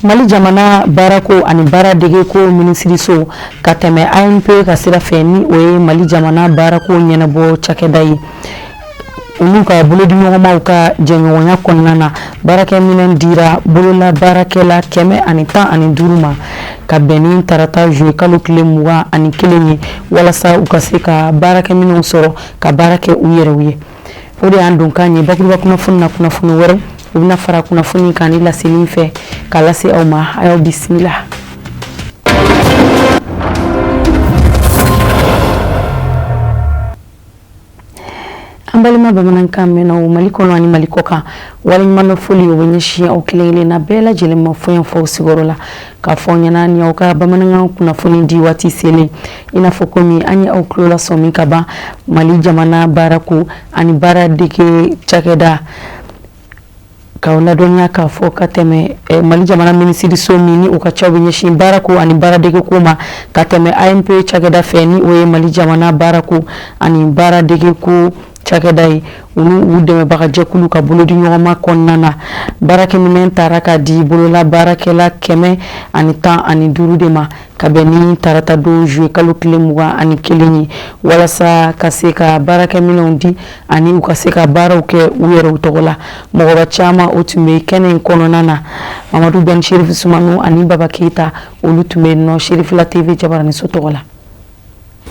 Mali jamana baarako ani baaradegeko minisiriso ka tɛmɛ ANPE ka sira fɛ, ni o ye Mali jamana baarako ɲɛnabɔ cakɛda ye, olu ka bolodiɲɔgɔnmaw ka jɛɲɔgɔnya kɔnɔna na, baarakɛminɛn dira bolola baarakɛla 115 ma ka bɛn ni tarata juillet kalo tile 21 ye, walasa u ka se ka baarakɛminɛnw sɔrɔ ka baara kɛ u yɛrɛw ye. O de y'an donkan ye bakuruba kunnafoni na. Kunnafoni wɛrɛw, u bɛna fara kunnafoni kan ni laseli fɛ k'a lase aw ma. A y'aw bisimila. An balima bamanankan mɛnnaw Mali kɔnɔ ani Mali kɔ kan, waleɲumandɔn foli, o bɛ ɲɛsin aw kelen kelenna bɛɛ lajɛlen ma fo yan fɔ sigiyɔrɔ la, k'a fɔ ɲɛna ni aw ka bamanankan kunnafoni di waati selen. I n'a fɔ komi an ye aw tulo lasɔmi ka ban, Mali jamana baarako ani baaradege cakɛda k'aw ladɔnniya k'a fɔ ka tɛmɛ Mali jamana minisiriso min ni u ka caw bɛ ɲɛsin baarako ani baaradegeko ma, ka tɛmɛ ANPE cakɛda fɛ, ni o ye Mali jamana baarako ani baaradegeko cakɛda ye, olu u dɛmɛbagajɛkulu ka bolodi ɲɔgɔnma kɔnɔna na, baarakɛminɛn taara ka di bolola baarakɛla 115 de ma ka bɛn ni tarata don juillet kalo tile 21 ye, walasa ka se ka baarakɛminɛnw di ani u ka se ka baaraw kɛ u yɛrɛw tɔgɔ la. Mɔgɔba caman, o tun bɛ kɛnɛ in kɔnɔna na. Mamadu Ben Sherifu Sumanu ani Baba Keyita, olu tun bɛ nɔ Sherifila TV jabaraniso tɔgɔ la.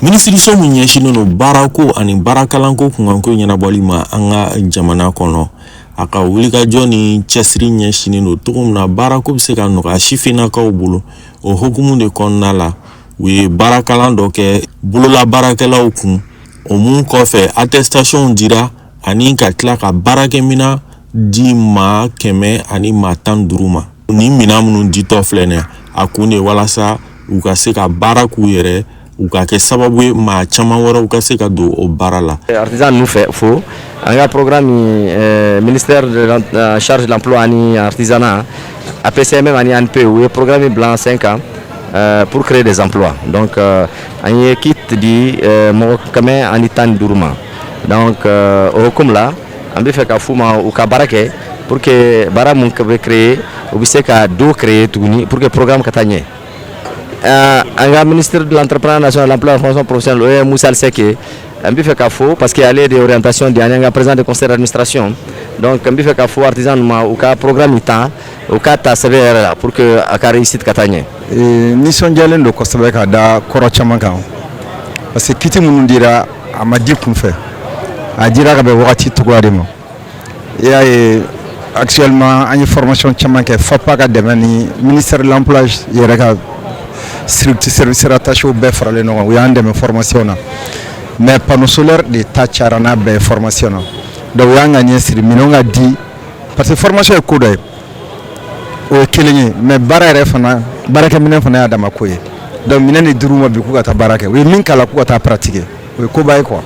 Minisiriso min ɲɛsinnen don baarako ani baarakalanko kunkanko ɲɛnabɔli ma an ka jamana kɔnɔ, a ka wulikajɔ ni cɛsiri ɲɛsinnen don cogo min na baarako bɛ se ka nɔgɔya sifinnakaw bolo, o hukumu de kɔnɔna la, u ye baarakalan dɔ kɛ bolola baarakɛlaw kun. O mun kɔfɛ, attestation dira ani ka tila ka baarakɛminan di maa 115 ma. Nin minan minnu ditɔ filɛ nin ye, a kun de ye walasa u ka se ka baara k'u yɛrɛ, u ka kɛ sababu ye maa caman wɛrɛw ka se ka don o baara la. Artisan ninnu fɛ fo an ka programme, ministère de la charge de l'emploi ani artisanat, APCMM ani ANPE, u ye programme bila sen kan pour créer des emplois. Donc an ye kit di mɔgɔ 115 ma. Donc o hukumu la, an bɛ fɛ ka f'u ma u ka baara kɛ pour que baara mun bɛ créer, u bɛ se ka dɔ créer tuguni pour que programme ka taa ɲɛ. An ka ministre de l'Entrepreneuriat national, l'Emploi et la Formation professionnelle, o ye Moussa Seck ye, an bɛ fɛ ka fo parce que ale de orientation di ani an ka président de conseil d'administration. Donc n bɛ fɛ ka fo artisan ma, u ka programme ta, u ka ta sɛbɛn yɛrɛ la pour que a ka réussite ka taa ɲɛ. Nisɔndiyalen don kosɛbɛ ka da kɔrɔ caman kan, parce que kit minnu dira, a ma di kunfɛ, a dira ka bɛn wagati cogoya de ma. I y'a ye, actuellement an ye formation caman kɛ FAPA ka dɛmɛ ni ministère de l'Emploi yɛrɛ ka service rattaché bɛɛ faralen ɲɔgɔn, u y'an dɛmɛ formation na. Mais panneau solaire de ta cayara n'a bɛɛ ye formation na. Donc u y'an ka ɲɛsiri minɛnw ka di, parce que formation ye ko dɔ ye, o ye kelen ye, mais baara yɛrɛ fana, baarakɛminɛn fana y'a dama ko ye. Donc minɛn de dir'u ma bi k'u ka taa baara kɛ, u ye min kalan k'u ka taa pratiquer, o ye koba ye quoi.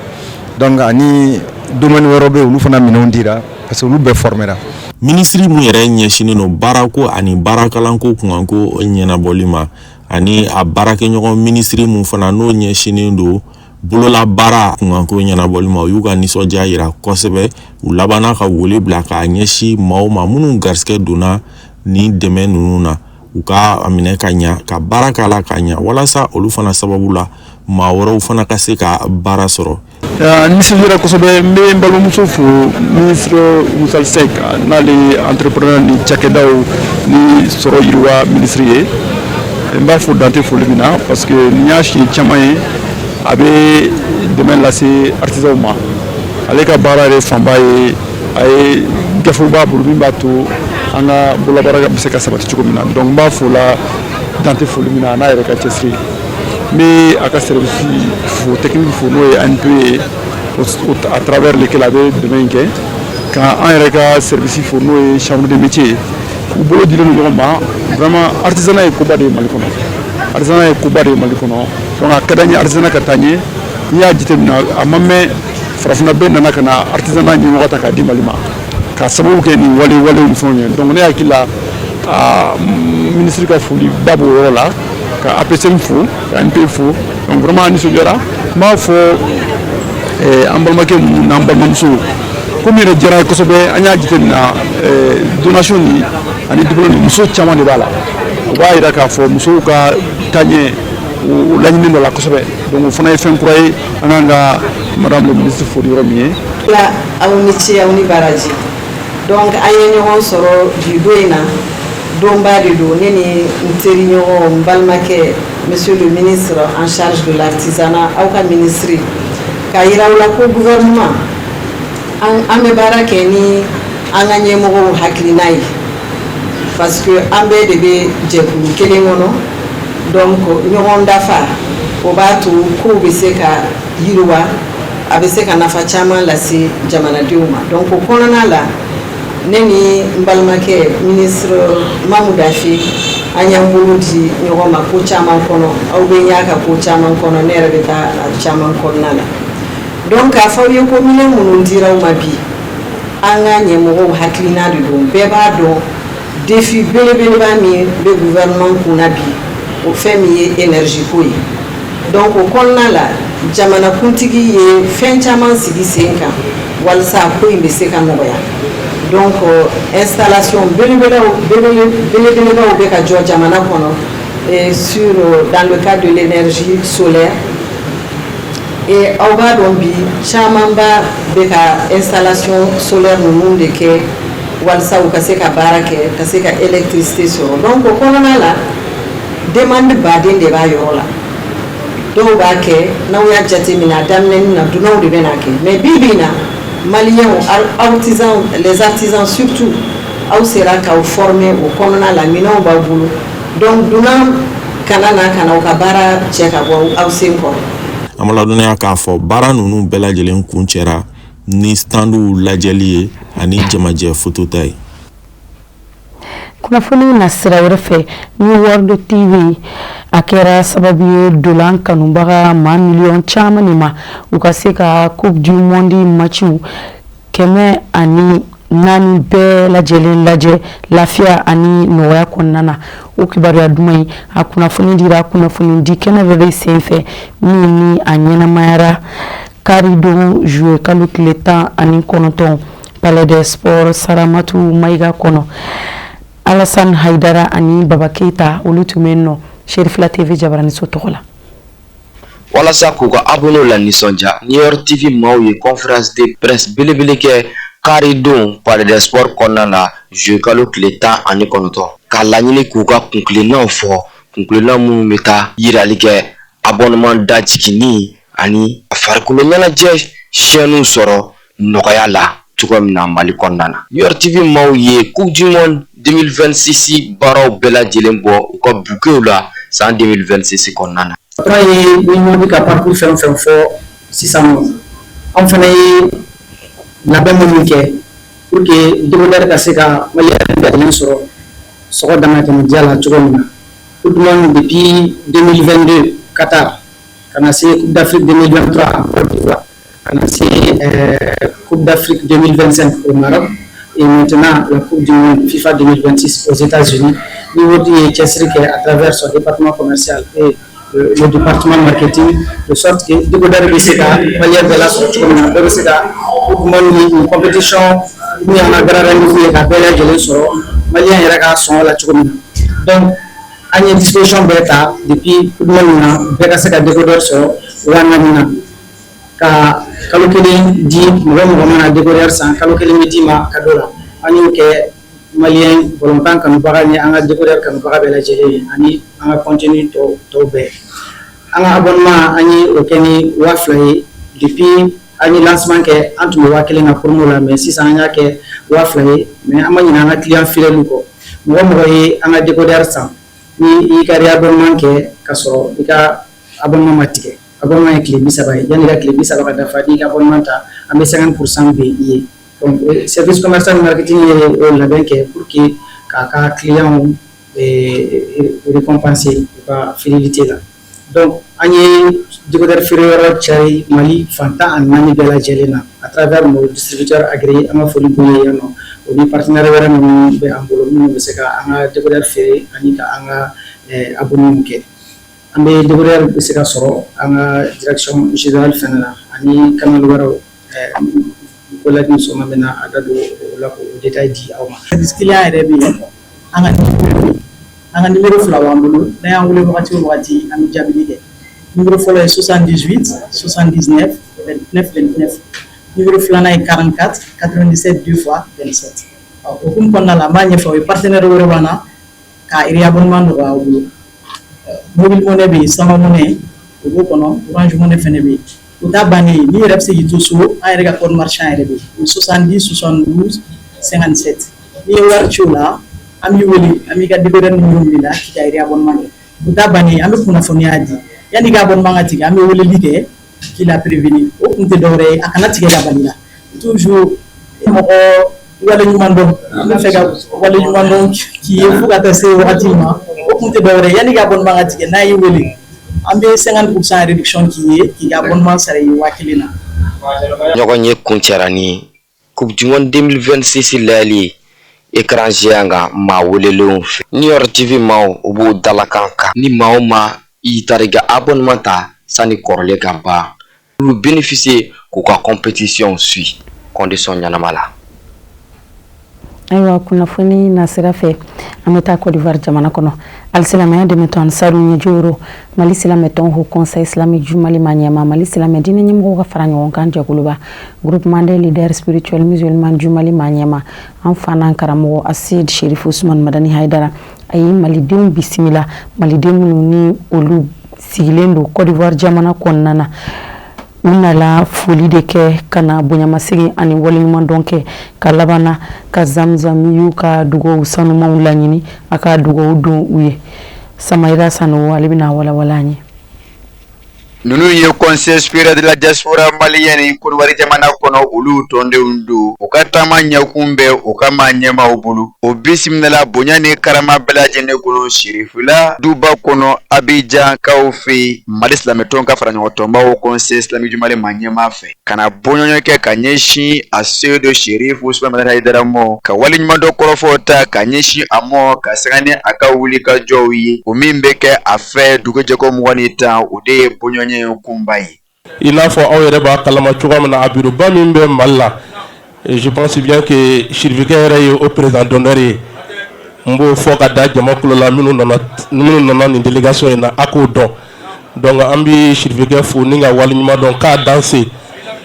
Donc ani domaine wɛrɛw bɛ yen, olu fana minɛnw dira parce que olu bɛɛ formera. Minisiri mun yɛrɛ ɲɛsinnen don baarako ani baarakalanko kunkanko ɲɛnabɔli ma, ani a baarakɛɲɔgɔn minisiri mun fana n'o ɲɛsinnen don bololabaara kunkanko ɲɛnabɔli ma, u y'u ka nisɔndiya yira kosɛbɛ. U labanna ka wele bila k'a ɲɛsin maaw ma minnu garisɛgɛ donna nin dɛmɛ ninnu na, u ka a minɛ ka ɲa, ka baara k'a la ka ɲa, walasa olu fana sababu la maa wɛrɛw fana ka se ka baara sɔrɔ. Nisɔndiyara kosɛbɛ. N bɛ n balimamuso fo, ministre Moussa Seck, n'ale ye entrepreneur ni cakɛdaw ni sɔrɔ yiriwa ministre ye. N b'a fo dante foli min na, parce que nin y'a siɲɛ caman ye a bɛ dɛmɛ lase artisanw ma. Ale ka baara yɛrɛ fanba ye, a ye gafew b'a bolo min b'a to an ka bololabaara bɛ se ka sabati cogo min na. Donc n b'a fo la dante foli min na, a n'a yɛrɛ ka cɛsiri. N bɛ a ka service fo, technique fo, n'o ye ANPE ye, à travers lequel a bɛ dɛmɛ in kɛ, ka an yɛrɛ ka service fo, n'o ye chambre de métier ye. U bolo dilen don ɲɔgɔn ma. Vraiment, artisanat ye koba de ye Mali kɔnɔ, artisanat ye koba de ye Mali kɔnɔ. Donc a ka d'an ye artisanat ka taa ɲɛ. N'i y'a jateminɛ, a ma mɛn, farafinna bɛɛ nana ka na artisanat ɲɛmɔgɔ ta k'a di Mali ma ka sababu kɛ nin wale walew ni fɛnw ye. Donc ne hakili la, a ministre ka foli ba b'o yɔrɔ la, ka APCM fo, ka ANPE fo. Donc vraiment an nisɔndiyara. N b'a fɔ an balimakɛ minnu n'an balimamusow, komi yɛrɛ diyara n ye kosɛbɛ. An y'a jateminɛ, donation ni ani diplôme ni, muso caman de b'a la. O b'a yira k'a fɔ musow ka taaɲɛ, o laɲini dɔ la kosɛbɛ. Donc o fana ye fɛn kura ye, an kan ka madame le ministre fo ni yɔrɔ min ye. La, aw ni ce, aw ni baraji. Donc an ye ɲɔgɔn sɔrɔ bi don in na, donba de don. Ne ni n teriɲɔgɔn, n balimakɛ, monsieur le ministre en charge de l'artisanat, aw ka ministre, k'a yira aw la ko gouvernement, an bɛ baara kɛ ni an ka ɲɛmɔgɔw hakilina ye, parce que an bɛɛ de bɛ jɛkulu kelen kɔnɔ. Donc ɲɔgɔn dafa, o b'a to kow bɛ se ka yiriwa, a bɛ se ka nafa caman lase jamanadenw ma. Donc o kɔnɔna la, ne ni n balimakɛ ministre Mamu Dafe, an y'an bolo di ɲɔgɔn ma ko caman kɔnɔ. Aw bɛ y'a ka ko caman kɔnɔ, ne yɛrɛ bɛ taa a caman kɔnɔna la. Donc k'a fɔ aw ye ko minɛn minnu dira aw ma bi, an ka ɲɛmɔgɔw hakilina de don. Bɛɛ b'a dɔn défi belebeleba min bɛ gouvernement kunna bi, o fɛn min ye énergie ko ye. Donc o kɔnɔna la, jamanakuntigi ye fɛn caman sigi sen kan walasa ko in bɛ se ka nɔgɔya. Donc installation belebelew belebelebaw bɛ ka jɔ jamana kɔnɔ et sur dans le cadre de l'énergie solaire. Et aw b'a dɔn bi, camanba bɛ ka installation solaire ninnu de kɛ walasa u ka se ka baara kɛ, ka se ka électricité sɔrɔ. Donc o kɔnɔna la, demande baden de b'a yɔrɔ la. Dɔw b'a kɛ, n'aw y'a jateminɛ, a daminɛni na, dunanw de bɛ n'a kɛ, mais bi bi in na, maliyɛnw, artisans, les artisans surtout, aw sera k'aw former o kɔnɔna la, minɛnw b'aw bolo. Donc dunan kana na ka na aw ka baara cɛ ka bɔ aw sen kɔrɔ. An ma ladɔnniya k'a fɔ baara ninnu bɛɛ lajɛlen kun cɛra ni standw lajɛli ye ani jamajɛ foto ta ye. Kunnafoni na sira wɛrɛ fɛ, New World TV, a kɛra sababu ye dolan kanubaga maa miliyɔn caman de ma, u ka se ka Coupe du monde matchw 104 bɛɛ lajɛlen lajɛ lafiya ani nɔgɔya kɔnɔna na. O kibaruya duman in, a kunnafoni dira kunnafoni di kɛnɛ bɛɛ bɛ sen fɛ min ni a ɲɛnamayara karidon juillet kalo tile 19, Palais des Sports Saramatu Mayiga kɔnɔ. Alassane Haidara ani Baba Keita, olu tun bɛ yen nɔ Serifila TV jabaraniso tɔgɔ la. Walasa k'u ka abonnéw la nisɔndiya, New York TV maaw ye conférence de presse belebele kɛ karidon Palais des Sports kɔnɔna na, juillet kalo tile 19, k'a laɲini k'u ka kunkilennaw fɔ, kunkilenna minnu bɛ taa yirali kɛ abonnement dajiginni ani farikolo ɲɛnajɛ chaîne sɔrɔ nɔgɔya la cogo min na Mali kɔnɔna na. New York TV maaw ye Coupe du monde 2026 baaraw bɛɛ lajɛlen bɔ u ka bouquetw la san 2026 kɔnɔna na. Patron ye ni ɲɔgɔn bɛ ka parcours fɛn o fɛn fɔ sisan nɔ, anw fana ye labɛn minnu kɛ pour que décodeur ka se ka maliyɛn bɛɛ lajɛlen sɔrɔ sɔgɔ dama tɛmɛ diya la cogo min na. Coupe du monde depuis 2022 Qatar, ka na se Coupe d'Afrique 2023 en Côte d'Ivoire, ka na se Coupe d'Afrique 2025 au Maroc et maintenant la Coupe du monde FIFA 2026 aux États-Unis. New World ye cɛsiri kɛ à travers son département commercial et le département marketing, de sorte que décodeur bɛ se ka maliyɛn bɛɛ lasɔrɔ cogo min na, bɛɛ bɛ se ka Coupe du monde ni compétition min y'an ka grand rendez-vous ye, ka bɛɛ lajɛlen sɔrɔ maliyɛn yɛrɛ ka sɔngɔ la cogo min na. Donc an ye disposition bɛɛ ta depuis Coupe du monde na, bɛɛ ka se ka décodeur sɔrɔ 4 000 na, ka kalo kelen di mɔgɔ mɔgɔ mana décodeur san, kalo kelen bɛ d'i ma cadeau la. An y'o kɛ maliyɛn balontan kanubaga ni an ka décodeur kanubaga bɛɛ lajɛlen ye, ani an ka contenu tɔw tɔw bɛɛ. An ka abonnement, an ye o kɛ ni 2000 ye. Depuis an ye lancement kɛ, an tun bɛ 1000 na promo la, mais sisan an y'a kɛ 2000 ye. Mais an ma ɲinɛ an ka client fidèle kɔ. Mɔgɔ mɔgɔ ye an ka décodeur san, ni i ka réabonnement kɛ ka sɔrɔ i ka abonnement ma tigɛ, abonnement ye tile 30 ye, yanni i ka tile 30 ka dafa, n'i ka abonnement ta, an bɛ 50 % bɛ i ye. Donc service commercial marketing ye o labɛn kɛ pour que k'a ka client récompenser u ka fidélité la. Donc an ye décodeur feere yɔrɔ cari Mali fan 14 bɛɛ lajɛlen na à travers nos distributeurs agréés. An ka foli b'u ye yan nɔ, o ni partenaire wɛrɛ minnu bɛ an bolo, minnu bɛ se ka an ka décodeur feere ani ka an ka abonnement kɛ. An bɛ décodeur bɛ se ka sɔrɔ an ka direction générale fɛnɛ na ani canal wɛrɛw. Collègue Soma bɛna a da don o la k'o détail di aw ma. Service client yɛrɛ bɛ yen, an ka An ka numéro fila b'an bolo, n'a y'an wele wagati o wagati, an bɛ jaabili kɛ. Numéro fɔlɔ ye 78 79 29 29, numéro filanan ye 44 97 2 fois 27. Ɔ o hukumu kɔnɔna la, an b'a ɲɛfɔ aw ye, partenaire wɛrɛ b'an na ka réabonnement nɔgɔya aw bolo. Mobile Money bɛ yen, Sama Money o b'o kɔnɔ, Orange Money fɛnɛ bɛ yen. O t'a bannen ye, n'i yɛrɛ bɛ se k'i to so, an yɛrɛ ka code marchand yɛrɛ bɛ yen, o ye 70 72 57. N'i ye wari ci o la, an b'i wele, an b'i ka décodeur numéro minɛ i la k'i ka réabonnement kɛ. O t'a bannen ye, an bɛ kunnafoniya di yanni i ka abonnement ka tigɛ, an bɛ weleli kɛ k'i la prévenir. O kun tɛ dɔwɛrɛ ye, a kana tigɛ ka bali la. Toujours mɔgɔ waleɲuman dɔn, an bɛ fɛ ka waleɲuman dɔn k'i ye fo ka taa se wagati ma. O kun tɛ dɔwɛrɛ ye, yanni i ka abonnement ka tigɛ, n'a y'i wele, an bɛ 50% réduction k'i ye, k'i ka abonnement sara i ye 1000 na. Ɲɔgɔn ye kuncɛra ni Coupe du monde 2026 layɛli ye écran géant kan maa welelenw fɛ. New York TV maaw, u b'o dalakan kan ni maa o maa i taara i ka abonnement ta sani kɔrɔlen ka ban, olu bénéficier k'u ka compétition suit condition ɲɛnama la. Ayiwa, kunnafoni nasira fɛ, an bɛ taa Côte d'Ivoire jamana kɔnɔ. Alisilamɛya dɛmɛtɔn Ansaru ɲɛjoro, Mali silamɛtɔn Haut Conseil islamique du Mali ma ɲɛma, Mali silamɛ diinɛ ɲɛmɔgɔw ka fara ɲɔgɔn kan jɛkuluba, Groupement des leaders spirituels musulmans du Mali ma ɲɛma, an fa n'an karamɔgɔ Aseyid Sherif Usman Madani Hayidara, a ye malidenw bisimila, maliden minnu ni olu sigilen don Côte d'Ivoire jamana kɔnɔna na. U nana foli de kɛ ka na bonyamasegin ani waleɲumandɔn kɛ, ka laban na ka Zamzam y'u ka dugawu sanumanw laɲini, a ka dugawu don u ye. Samayira Sanogo, ale bɛna walawala an ye. Ninnu ye Conseil supérieur de la diaspora malienne Côte jamana kɔnɔ, olu tɔndenw don. U ka taama ɲɛkun bɛ u ka maa ɲɛmaaw bolo. O bisimila bonya ni karama bɛɛ lajɛlen kɔnɔ Sirifila duba kɔnɔ, Abidjan kaw fɛ yen, Mali silamɛtɔn ka fara ɲɔgɔn tɔnbaw Conseil islamique du Mali maa ɲɛmaa fɛ, ka na bɔɲɔgɔn kɛ ka ɲɛsin a Seyidu Sherif Usman Madani Hayidara mɔ, ka waleɲumandɔn kɔrɔfɔw ta ka ɲɛsin a mɔ, ka sanga ni a ka wuli ka jɔw ye. O min bɛ kɛ a fɛ dugujɛko 20 ni 10, o de ye bɔɲɔgɔn ye kunba ye. I n'a fɔ aw yɛrɛ b'a kalama cogoya min na, a bureauba min bɛ Mali la, je pense bien que Sirifikɛ yɛrɛ ye o président d'honneur ye. N b'o fɔ ka da jama kulo la, minnu nana nin délégation in na, a k'o dɔn. Donc an bɛ Sirifikɛ fo ni ka waleɲuman dɔn k'a danse.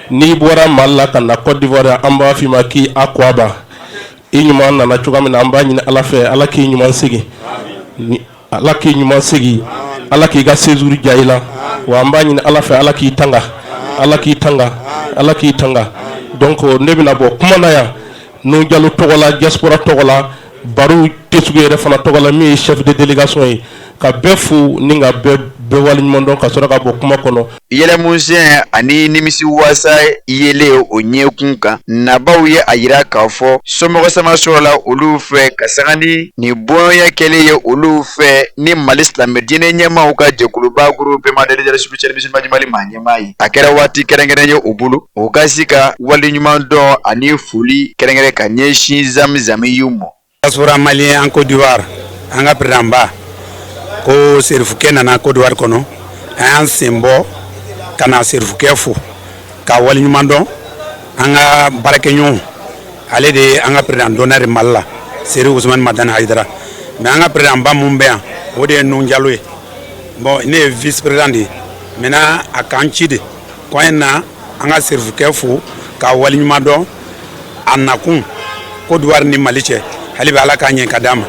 N'i bɔra Mali la ka na Côte d'Ivoire, an b'a f'i ma k'i akɔba, i ɲuman nana cogoya min na, an b'a ɲini Ala fɛ, Ala k'i ɲuman segin, Ala k'i ɲuman segin, Ala k'i ka séjour diya i la. Wa an b'a ɲini Ala fɛ, Ala k'i tanga, Ala k'i tanga, Ala k'i tanga. Donc ne bɛna bɔ kuma na yan Nuhu Jalo tɔgɔ la, diaspora tɔgɔ la, Baro Tesugu yɛrɛ fana tɔgɔ la, min ye chef de délégation ye, ka bɛɛ fo ni ka bɛɛ bɛɛ waleɲuman dɔn, ka sɔrɔ ka bɔ kuma kɔnɔ. Yɛlɛmusɛn ani nimisi wasa yelen o ɲɛkun kan, nabaw ye a yira k'a fɔ somɔgɔ sama sɔrɔla olu fɛ, ka sanga ni nin bɔnya kɛlen ye olu fɛ ni Mali silamɛ diinɛ ɲɛmaaw ka jɛkuluba Groupement des leaders spirituels musulmans du Mali maa ɲɛmaa ye. A kɛra waati kɛrɛnkɛrɛn ye u bolo, u ka se ka waleɲuman dɔn ani foli kɛrɛnkɛrɛn ka ɲɛsin Zamzamiyu ma. Diaspora malien en Côte d'Ivoire, an ka président ba ko Serifukɛ nana Côte d'Ivoire kɔnɔ, an y'an sen bɔ ka na Serifukɛ fo ka waleɲuman dɔn. An ka baarakɛɲɔgɔn, ale de ye an ka président d'honneur Mali la, Seri Usumani Madani Hayidara. Mais an ka président ba mun bɛ yan, o de ye Nuhu Jalo ye. Bon, ne ye vice président de ye. Maintenant, a k'an ci de ko an ye na an ka Serifukɛ fo ka waleɲuman dɔn a nakun Côte d'Ivoire ni Mali cɛ. Hali bi Ala k'a ɲɛ ka d'a ma.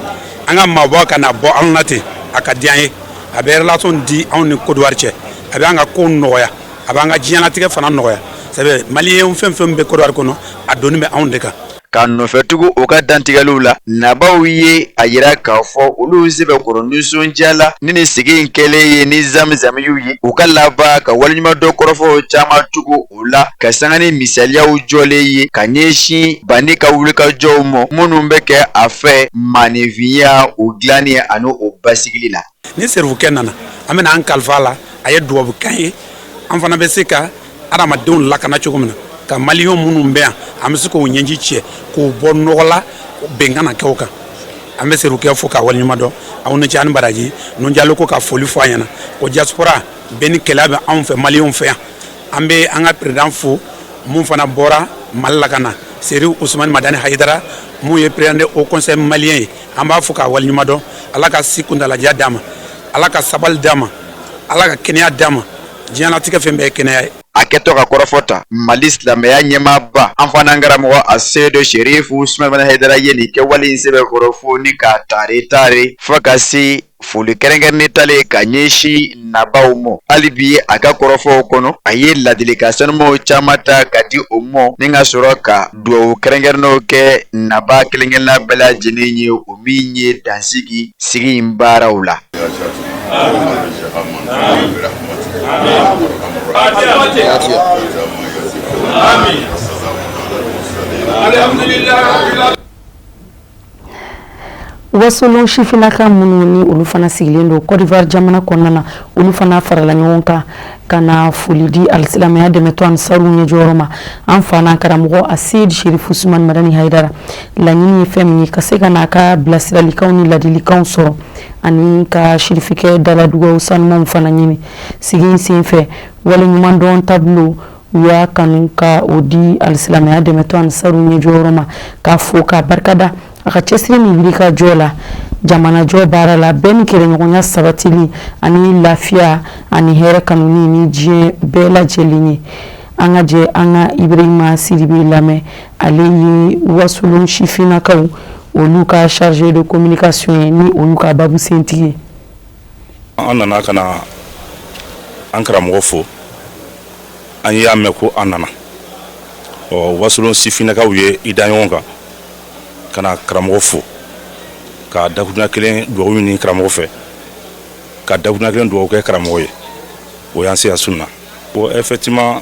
An ka maabɔ ka na bɔ anw na ten, a ka di an ye, a bɛ relation di anw ni Côte d'Ivoire cɛ, a bɛ an ka kow nɔgɔya, a b'an ka diɲɛlatigɛ fana nɔgɔya, sabu maliyɛn fɛn fɛn bɛ Côte d'Ivoire kɔnɔ, a doni bɛ anw de kan. Ka nɔfɛtugu u ka dantigɛliw la, nabaw ye a yira k'a fɔ olu sɛbɛkɔrɔ nisɔndiya la ni nin sigi in kɛlen ye ni Zamzamiyu ye. U ka laban ka waleɲumandɔn kɔrɔfɔw caman tugu o la, ka sanga ni misaliyaw jɔlen ye ka ɲɛsin banni ka wulikajɔw ma minnu bɛ kɛ a fɛ maaninfinya o dilanni ani o basigili la. Ni Serifukɛ nana, an bɛna an kalifa a la, a ye dubabu kan ye, an fana bɛ se ka adamadenw lakana cogo min na, ka maliyɛn minnu bɛ yan, an bɛ se k'o ɲɛji cɛ k'o bɔ nɔgɔ la, bɛn kana kɛ o kan. An bɛ Serifukɛ fo k'a waleɲuman dɔn. Aw ni ce ani baraji. Nuhu Jalo ko ka foli fɔ a ɲɛna ko diaspora bɛɛ ni kɛlɛ bɛ anw fɛ, maliyɛnw fɛ yan. An bɛ an ka président fo mun fana bɔra Mali la ka na, Seri Usumani Madani Hayidara. Mun ye président de haut conseil malien ye, an b'a fo k'a waleɲuman dɔn. Ala ka si kuntalajan d'a ma, Ala ka sabali d'a ma, Ala ka kɛnɛya d'a ma. Diɲɛlatigɛ fɛn bɛɛ ye kɛnɛya ye. A kɛtɔ ka kɔrɔfɔ ta, Mali silamɛya ɲɛmaaba, an fana karamɔgɔ Aseyidu Serifu Usumani Hayidara ye nin kɛwale in sɛbɛkɔrɔ fo ni k'a taare taare, fo ka se foli kɛrɛnkɛrɛnnen talen ka ɲɛsin nabaw ma. Hali bi a ka kɔrɔfɔw kɔnɔ, a ye ladilikan sanumaw caman ta ka di o ma, ni ka sɔrɔ ka dugawu kɛrɛnkɛrɛnnenw kɛ naba kelenkelenna bɛɛ lajɛlen ye, o min ye dansigi sigi in baaraw la. Wasolon sifinnaka minnu ni olu fana sigilen don Côte d'Ivoire jamana kɔnɔna na, olu fana farala ɲɔgɔn kan ka na foli di alisilamɛya dɛmɛtɔn Ansaru ɲɛjɔyɔrɔ ma, an fa n'an karamɔgɔ Aseyidi Serifu Usumani Madani Hayidara. Laɲini ye fɛn min ye, ka se ka n'a ka bilasiralikanw ni ladilikanw sɔrɔ ani ka sirifikɛ daladugaw sanumanw fana ɲini. Sigi in senfɛ, waleɲumandɔn tableau u y'a kanu ka o di alisilamɛya dɛmɛtɔn Ansaru ɲɛjɔyɔrɔ ma, k'a fo k'a barikada a ka cɛsiri ni wulikajɔ la jamanajɔ baara la, bɛn ni kelenɲɔgɔnya sabatili ani lafiya ani hɛrɛ kanuni ni diɲɛ bɛɛ lajɛlen ye. An ka jɛ an ka Ibrahima Sidibe lamɛn, ale ye Wasolon sifinnakaw olu ka chargé de communication ye ni olu ka babu sentigi ye. An nana ka na an karamɔgɔ fo. An y'a mɛn ko an nana. Ɔ, Wasolon sifinnakaw ye i da ɲɔgɔn kan ka na karamɔgɔ fo, ka dakuruɲa kelen dugawu ɲini karamɔgɔ fɛ, ka dakuruɲa kelen dugawu kɛ karamɔgɔ ye. O y'an se yan sun na. Bon, effectivement,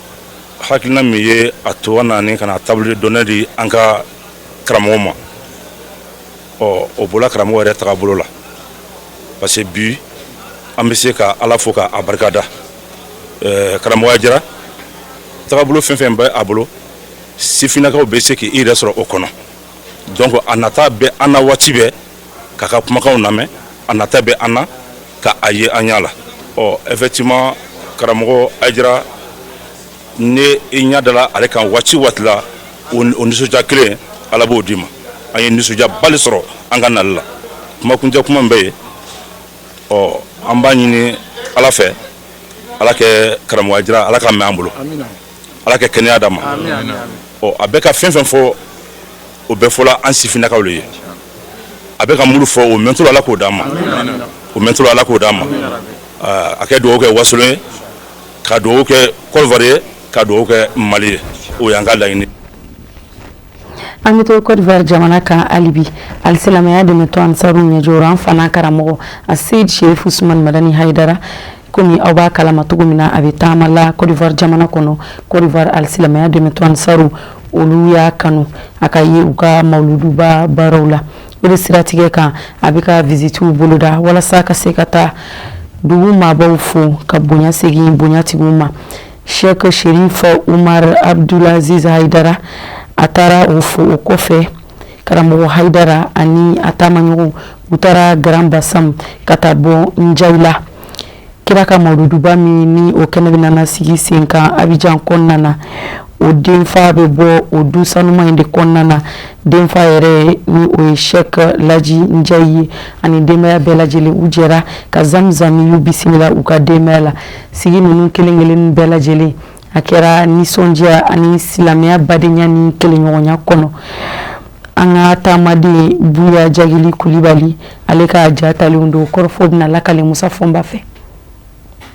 hakilina min ye a to an nana ka na table d'honneur di an ka karamɔgɔ ma, ɔ, o bɔla karamɔgɔ yɛrɛ tagabolo la, parce que bi an bɛ se ka Ala fo k'a barika da. Karamɔgɔ Hayidara tagabolo fɛn fɛn bɛ a bolo, sifinnakaw bɛ se k'i yɛrɛ sɔrɔ o kɔnɔ. Donc a nata bɛ an na waati bɛɛ k'a ka kumakanw lamɛn, a nata bɛ an na ka a ye an ɲɛ la. Ɔ, effectivement, karamɔgɔ Hayidara, ni i ɲɛ dala ale kan waati waati la, o nisɔndiya kelen Ala b'o d'i ma. An ye nisɔndiyaba le sɔrɔ an ka nali la. Kumakuncɛ kuma min bɛ yen, ɔ, an b'a ɲini Ala fɛ, Ala kɛ karamɔgɔ Hayidara, Ala ka mɛn an bolo, Ala kɛ kɛnɛya d'a ma. Ɔ, a bɛ ka fɛn fɛn fɔ, o bɛɛ fɔla an sifinnakaw le ye. A bɛ ka mulu fɔ, o mɛntolo Ala k'o d'an ma, o mɛntolo Ala k'o d'an ma. A kɛ dugawu kɛ Wasolon ye, ka dugawu kɛ Côte d'Ivoire ye, ka dugawu kɛ Mali ye. O y'an ka laɲini. An bɛ to Côte d'Ivoire jamana kan hali bi. Alisilamɛya dɛmɛtɔn Ansaru ɲɛjɔyɔrɔ, an fana karamɔgɔ Aseyidi Serifu Usumani Madani Hayidara, komi aw b'a kalama cogo min na, a bɛ taama la Côte d'Ivoire jamana kɔnɔ. Côte d'Ivoire alisilamɛya dɛmɛtɔn Ansaru, olu y'a kanu a ka ye u ka mawuluduba baaraw la. O de siratigɛ kan, a bɛ ka visitiw boloda walasa ka se ka taa dugu maabaw fo ka bonya segin bonyatigiw ma. Sheikh Sherif Umar Abdulaziz Haidara, a taara o fo. O kɔfɛ, karamɔgɔ Haidara ani a taamaɲɔgɔnw, u taara Grand Bassam ka taa bɔ Njayila, kira ka mawuluduba min ni o kɛnɛ bɛna na sigi sen kan Abidjan kɔnɔna na. O denfa bɛ bɔ o du sanuma in de kɔnɔna na. Denfa yɛrɛ ni o ye Sheikh Laji Njayi ye ani denbaya bɛɛ lajɛlen, u jɛra ka zamzam y'u bisimila u ka denbaya la. Sigi ninnu kelen kelen bɛɛ lajɛlen, a kɛra nisɔndiya ani silamɛya badenya ni kelenɲɔgɔnya kɔnɔ. An ka taamaden Buya Jagili Kulibali, ale ka ja talenw don. Kɔrɔfɔ bɛna lakale Musa Fɔnba fɛ.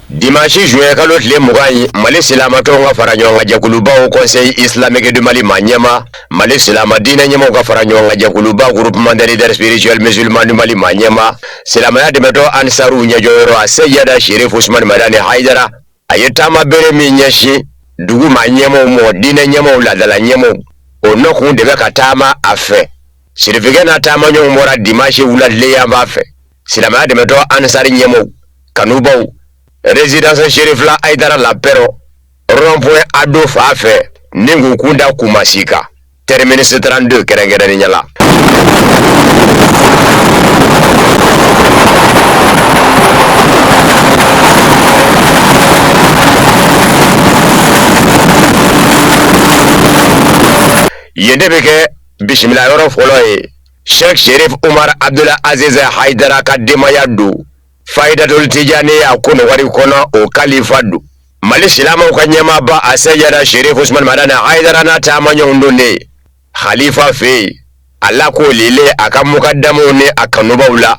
Dimanche juin kalo tile 20 ye, Mali silamatɔnw ka fara ɲɔgɔn kan jɛkuluba Haut Conseil islamique du Mali maa ɲɛmaa, Mali silama diinɛ ɲɛmaaw ka fara ɲɔgɔn kan jɛkuluba Groupement des leaders spirituels musulmans du Mali maa ɲɛmaa, silamɛya dɛmɛtɔn Ansaru ɲɛjɔyɔrɔ Aseyida Sherif Usumani Madani Hayidara, a ye taama bere min ɲɛsin dugu maa ɲɛmaaw mɔ, diinɛ ɲɛmaaw, laadala ɲɛmaaw, o nɔkun de bɛ ka taama a fɛ. Sirifikɛ n'a taamaɲɔgɔnw bɔra dimanche wula tileyanfan fɛ. Silamɛya dɛmɛtɔn Ansari ɲɛmaaw, kanubaw, résidence Cherifla Hayidara la Pɛrɔ, rond-point Ado fan fɛ, ni k'u kun da Kumasi kan, terminus 32 kɛrɛnkɛrɛnnenya la. Yen de bɛ kɛ. Bisimila yɔrɔ fɔlɔ ye Sheikh Sherif Umar Abdul Aziz Haidara ka denbaya don. Faidatul Tijaniya Kɔnɔwari kɔnɔ o kalifa don. Mali silamɛw ka ɲɛmaaba a Seyida Sherif Usman Madani Haidara n'a taamaɲɔgɔn donnen Halifa fɛ yen, a lakoolilen a ka mukadamuw ni a kanubaw la,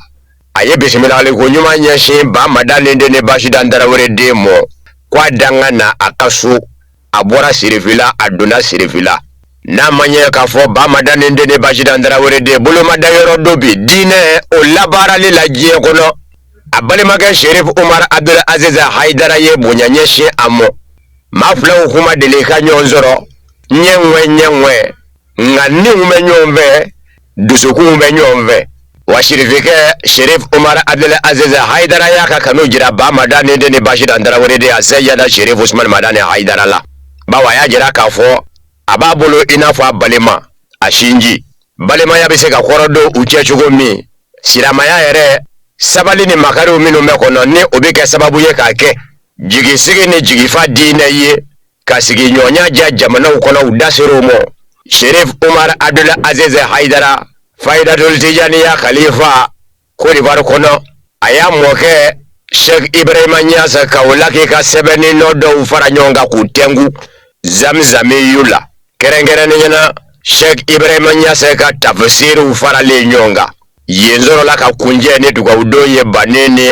a ye bisimilaliko ɲuman ɲɛsin Ba Madani den ni Basidan Tarawele den mɔ, ko a danga na a ka so. A bɔra Sirifila, a donna Sirifila. N'a ma ɲɛ k'a fɔ Ba Madani den ni Basidan Tarawele den bolomada yɔrɔ don bi diinɛ o labaarali la diɲɛ kɔnɔ. A balimakɛ Sherif Umar Abdul Aziz Haidara ye bonya ɲɛsin a mɔ. Maa filaw kun ma deli ka ɲɔgɔn sɔrɔ ɲɛ ŋwɛ ɲɛ ŋwɛ, nka niw bɛ ɲɔgɔn fɛ, dusukunw bɛ ɲɔgɔn fɛ. Wa sirifikɛ Sherif Umar Abdul Aziz Haidara y'a ka kanu jira Ba Madani den ni Basidan Tarawele den a Seyida Sherif Usman Madani Haidara la, bawo a y'a jira k'a fɔ a b'a bolo i n'a fɔ a balima, a sinji. Balimaya bɛ se ka kɔrɔ don u cɛ cogo min, silamaya yɛrɛ sabali ni makariw minnu bɛ kɔnɔ, ni o bɛ kɛ sababu ye k'a kɛ jigisigi ni jigifa diinɛ ye, ka sigiɲɔgɔnya diya jamanaw kɔnɔ, u da ser'o mɔ. Sherif Umar Abdul Aziz Haidara, Faidatul Tijaniya khalifa Côte d'Ivoire kɔnɔ, a y'a mɔkɛ Sheikh Ibrahima Niass Kaolack ka sɛbɛnni nɔ dɔw fara ɲɔgɔn kan k'u tɛnku Zamzamiyu la, kɛrɛnkɛrɛnnenya na Sheikh Ibrahima Niass ka tafsiriw faralen ɲɔgɔn kan. Yen sɔrɔla ka kuncɛ ni dugawudon ye bannen ni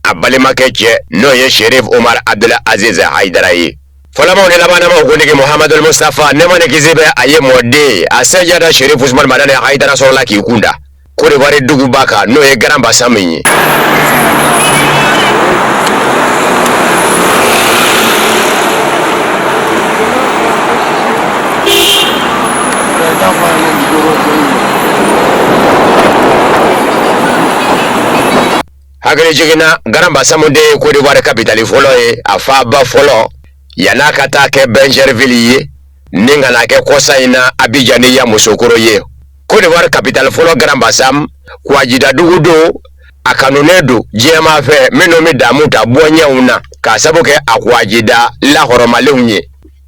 a balimakɛ cɛ, n'o ye Sherif Umar Abdul Aziz Haidara ye. Fɔlɔmaw ni labanamaw kuntigi Muhamadul Mustafa, nɛɛma ni kisi bɛ a ye, mɔden a Seyida Sherif Usman Madani Haidara sɔrɔla k'i kun da Côte d'Ivoire duguba kan, n'o ye Grand Bassam ye. Hakili jiginna, Grand Bassam de ye Côte d'Ivoire kapitali fɔlɔ ye, a faaba fɔlɔ, yann'a ka taa kɛ Bingerville ye, ni ka na kɛ kɔsa in na Abidjan ni Yamoussoukro ye. Côte d'Ivoire kapitali fɔlɔ Grand Bassam, kwajidadugu don, a kanunen don diɲɛmaa fɛ minnu bɛ damu ta bɔɲɛw na k'a sabu kɛ a kwajida lahɔrɔmalenw ye.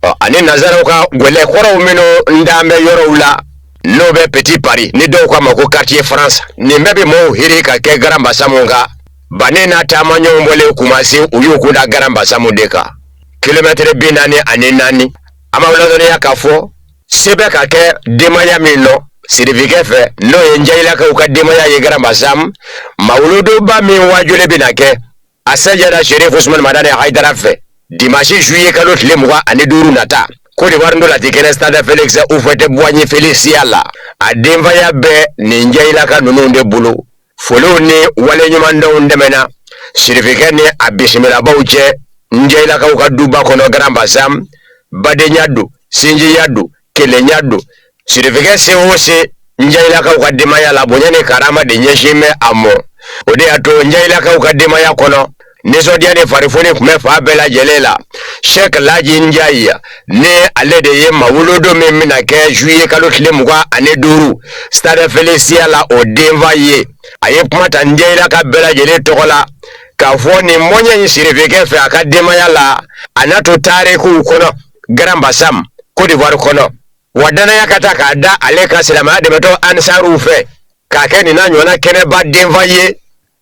Ɔ, ani nazaraw ka gwɛlɛ kɔrɔw minnu dan bɛ yɔrɔw la, n'o bɛ Petit Paris ni dɔw k'a ma ko quartier France, nin bɛɛ bɛ mɔɔw hiri ka kɛ Grand Bassam kan. Bannen n'a taamaɲɔgɔn bɔlen Kumasi, u y'u kun da Grand Bassam de kan, kilomɛtɛrɛ 44. An b'aw ladɔnniya k'a fɔ se bɛ ka kɛ denbaya min nɔ sirifikɛ fɛ, n'o ye Njayilakaw ka denbaya ye Grand Bassam, mawuluduba min wajuli bɛna kɛ a Seyida Sherif Usman Madani Haidara fɛ dimanche juillet kalo tile 25 nata, Côte d'Ivoire ntolati kɛnɛ stade Félix Houphouët-Boigny Félicia la. A denfaya bɛ nin Njayilaka ninnu de bolo. Foliw ni waleɲumandɔnw tɛmɛna sirifikɛ ni a bisimilabaw cɛ Njayilakaw ka duba kɔnɔ Grand Bassam. Badenya don, sinjiya don, kelenya don. Sirifikɛ se o se Njayilakaw ka denbaya la, bonya ni karama de ɲɛsin bɛ a mɔ. O de y'a to Njayilakaw ka denbaya kɔnɔ, nisɔndiya ni farifoni tun bɛ fan bɛɛ lajɛlen la. Sheikh Laji Njayi, ni ale de ye mawuludu min bɛna kɛ juillet kalo tile 25 stade Félicia la, o denfa ye, a ye kuma ta Njayilaka bɛɛ lajɛlen tɔgɔ la k'a fɔ nin mɔɲɛ in sirifikɛ fɛ a ka denbaya la, a n'a to tarikuw kɔnɔ Grand Bassam, Côte d'Ivoire kɔnɔ, wa danaya ka ta k'a da ale ka silamɛya dɛmɛtɔ ansaruw fɛ k'a kɛ nin n'a ɲɔgɔnna kɛnɛba denfa ye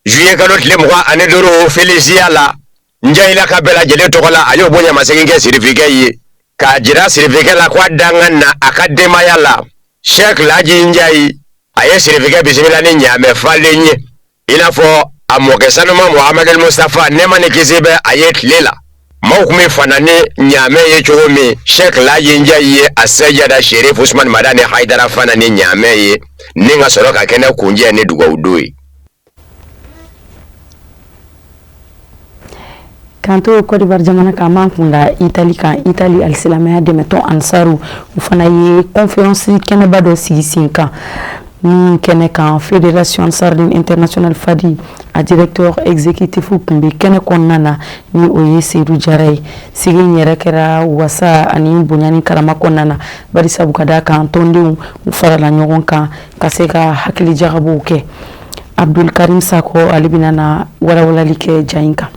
juillet kalo tile 25 Félicia la. Njayilaka bɛɛ lajɛlen tɔgɔ la, a y'o bonyamasegin kɛ sirifikɛ ye k'a jira sirifikɛ la ko a danga na a ka denbaya la. Sheikh Laji Njayi, a ye sirifikɛ bisimila ni ɲaamɛ falen ye, i n'a fɔ a mɔkɛ sanuma Muhamadu Mustafa, nɛɛma ni kisi bɛ a ye, tile la maaw tun bɛ fana ni ɲaamɛ ye cogo min. Sheikh Laji Njayi ye a Seyida Sherif Usman Madani Haidara fana ni ɲaamɛ ye, ni ka sɔrɔ ka kɛnɛ kuncɛ ni dugawudon ye. K'an to Côte d'Ivoire jamana kan, an b'an kun da Itali kan. Itali alisilamɛya dɛmɛtɔn Ansaru, u fana ye conférence kɛnɛba dɔ sigi sen kan. Min kɛnɛ kan, Fédération Ansardine Internationale FADI, a directeur exécutif tun bɛ kɛnɛ kɔnɔna na, ni o ye Seydou Jara ye. Sigi in yɛrɛ kɛra wasa ani bonya ni karama kɔnɔna na, bari sabu ka d'a kan tɔndenw u farala ɲɔgɔn kan ka se ka hakili jagabɔw kɛ. Abdul Karim Sakɔ, ale bɛna na walawalali kɛ ja in kan.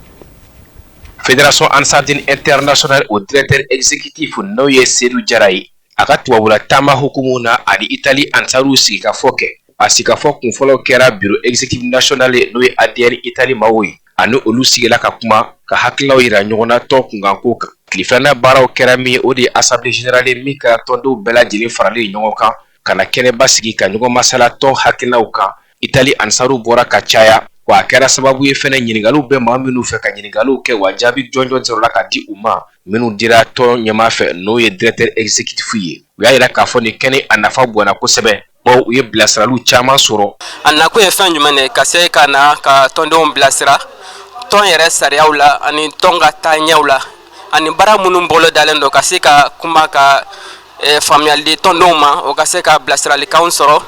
Fédération Ansardine Internationale, o directeur exécutif, n'o ye Seydou Jara ye. A ka tubabula taama hukumu na, ani Itali ansaruw sigikafɔ kɛ. A sigikafɔ kunfɔlɔ kɛra bureau exécutif national n'o ye ADN Itali maaw ye. Ani olu sigila ka kuma ka hakililaw yira ɲɔgɔn na tɔn kunkanko kan. Tile filanan baaraw kɛra min ye, o de ye assemblée générale min kɛra tɔndenw bɛɛ lajɛlen faralen ɲɔgɔn kan ka na kɛnɛba sigi ka ɲɔgɔn masala tɔn hakililaw kan. Itali ansaruw bɔra ka caya, wa a kɛra sababu ye fɛnɛ ɲininkaliw bɛ maa minnu fɛ ka ɲininkaliw kɛ, wa jaabi jɔnjɔn sɔrɔla ka di u ma minnu dira tɔn ɲɛmaa fɛ, n'o ye directeur exécutif ye. U y'a yira k'a fɔ nin kɛnɛ a nafa bonyana kosɛbɛ, bawo u ye bilasiraliw caman sɔrɔ. A nakun ye fɛn jumɛn ye? Ka se ka na ka tɔndenw bilasira tɔn yɛrɛ sariyaw la ani tɔn ka taaɲɛw la ani baara minnu bolo dalen don, ka se ka kuma ka faamuyali di tɔndenw ma, o ka se ka bilasiralikanw sɔrɔ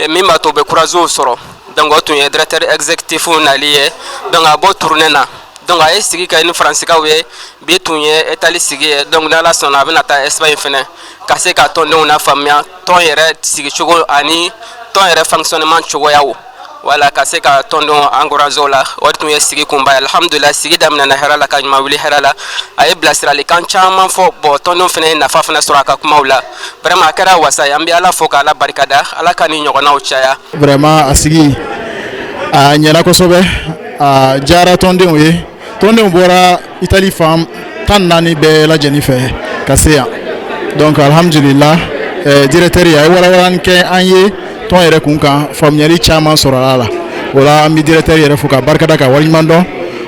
min b'a to u bɛ couragew sɔrɔ. Donc o tun ye directeur exécutif nali ye. Donc a bɔ tournée na, donc a ye sigi kɛ ni faransikaw ye. Bi tun ye Itali sigi ye. Donc n'Ala sɔnna, a bɛna taa Espagne fɛnɛ ka se ka tɔndenw lafaamuya tɔn yɛrɛ sigicogo ani tɔn yɛrɛ fonctionnement cogoyaw, wala ka se ka tɔndenw encourager o la. O tun ye sigi kunba ye. Alhamdulillah, sigi daminɛna hɛrɛ la ka ɲuman wuli hɛrɛ la. A ye bilasiralikan caman fɔ. Bon, tɔndenw fana ye nafa fana sɔrɔ a ka kumaw la. Vraiment, a kɛra wasa ye. An bɛ Ala fo k'Ala barikada. Ala ka ni ɲɔgɔnnaw caya. Vraiment, a sigi a ɲɛna kosɛbɛ, a diyara tɔndenw ye. Tɔndenw bɔra Itali fan 14 bɛɛ lajɛlen fɛ ka se yan. Donc alhamdulillah, directeur a ye walawalani kɛ an ye tɔn yɛrɛ kun kan, faamuyali caman sɔrɔla a la. O la, an bɛ directeur yɛrɛ fo ka barikada ka waleɲuman dɔn